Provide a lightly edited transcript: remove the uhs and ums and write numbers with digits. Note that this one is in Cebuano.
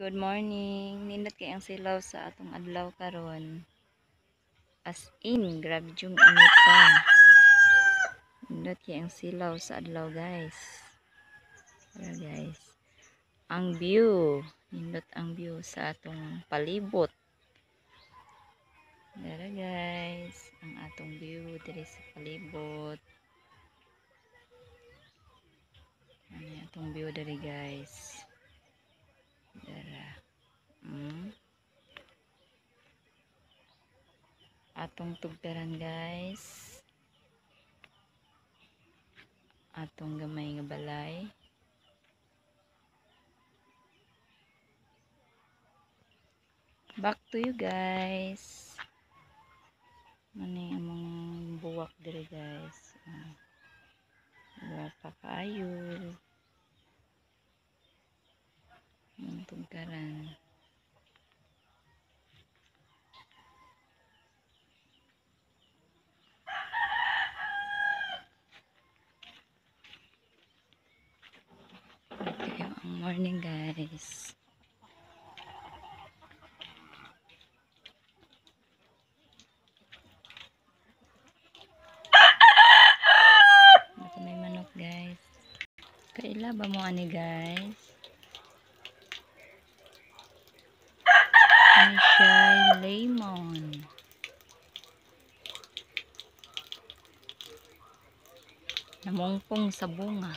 Good morning. Nindot kay ang silaw sa atong adlaw karon. As in, grabe yung inita. Nindot kay ang silaw sa adlaw, guys. Tara, guys. Ang view. Nindot ang view sa atong palibot. Tara, guys. Ang atong view diri sa palibot. Ano yung atong view diri, guys? Dara. Atong tugkaran, guys. Atong gamay nga balay. Back to you, guys. Ano yung among buwak diri, guys. Gwapa kaayo. Among tugkaran. Ito ang morning, guys. Ito may manok, guys. Kaila ba mo ani, guys? Ano siya? Lemon. Namungpong sa bunga.